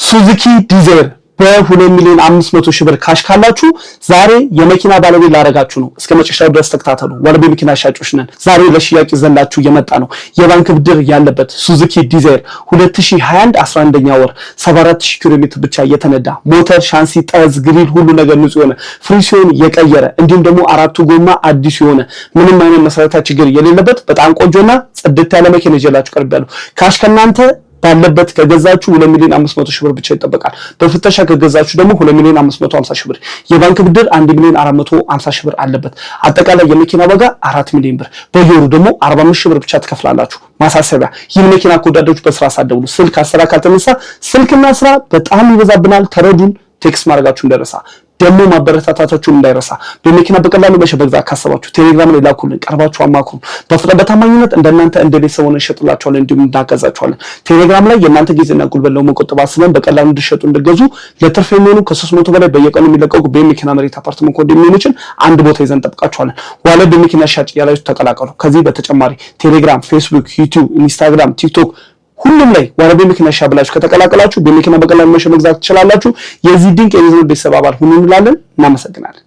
ሱዙኪ ዲዛይር በ2,500,000 ብር cash ካላችሁ ዛሬ የመኪና ባለቤት ላረጋችሁ ነው። እስከ መጨረሻው ድረስ ተከታተሉ። ወለቤ መኪና ሻጮች ነን። ዛሬ ለሽያጭ ይዘንላችሁ የመጣ ነው የባንክ ብድር ያለበት ሱዙኪ ዲዛይር 2021 11ኛ ወር 74,000 ኪሎ ሜትር ብቻ የተነዳ፣ ሞተር፣ ሻንሲ፣ ጠርዝ፣ grill ሁሉ ነገር ንጹህ የሆነ፣ ፍሪሲዮን የቀየረ፣ እንዲሁም ደግሞ አራቱ ጎማ አዲስ የሆነ፣ ምንም አይነት መሰረታዊ ችግር የሌለበት በጣም ቆንጆና ጽድት ያለ መኪና ይዤላችሁ ቀርቤያለሁ። Cash ከእናንተ ባለበት ከገዛችሁ 2,500,000 ብር ብቻ ይጠበቃል። በፍተሻ ከገዛችሁ ደግሞ 2,550,000 ብር፣ የባንክ ብድር 1,450,000 ብር አለበት። አጠቃላይ የመኪና ዋጋ 4 ሚሊዮን ብር፣ በየወሩ ደግሞ 45,000 ብር ብቻ ትከፍላላችሁ። ማሳሰቢያ፣ ይህን መኪና ከወዳጆች በስራ ሳትደውሉ፣ ስልክ አስራ ካልተነሳ ስልክና ስራ በጣም ይበዛብናል። ተረዱን። Text ማድረጋችሁ እንዳይረሳ፣ ደግሞ ማበረታታታችሁን እንዳይረሳ። በመኪና በቀላሉ መሸጥ መግዛት ካሰባችሁ ቴሌግራም ላይ ላኩልን፣ ቀርባችሁ አማክሩ። በፍጥነት በታማኝነት እንደናንተ እንደ ቤተሰብ ሆነን እንሸጥላችኋለን፣ እንዲሁም እናገዛችኋለን። ቴሌግራም ላይ የእናንተ ጊዜና ጉልበት ለመቆጠብ አስበን በቀላሉ እንዲሸጡ እንዲገዙ ለትርፍ የሚሆኑ ከ300 በላይ በየቀኑ የሚለቀቁ በመኪና፣ መሬት፣ አፓርትመንት፣ ኮንዶሚኒየሞችን አንድ ቦታ ይዘን እንጠብቃችኋለን። ዋለ በመኪና ሻጭ ያላችሁ ተቀላቀሉ። ከዚህ በተጨማሪ ቴሌግራም፣ ፌስቡክ፣ ዩቲዩብ፣ ኢንስታግራም፣ ቲክቶክ ሁሉም ላይ ዋለቤ መኪና ሻ ብላችሁ ከተቀላቀላችሁ በመኪና በቀላሉ መሸጥ መግዛት ትችላላችሁ። የዚህ ድንቅ የቢዝነስ ቤተሰብ አባል ሁኑ እንላለን። እናመሰግናለን።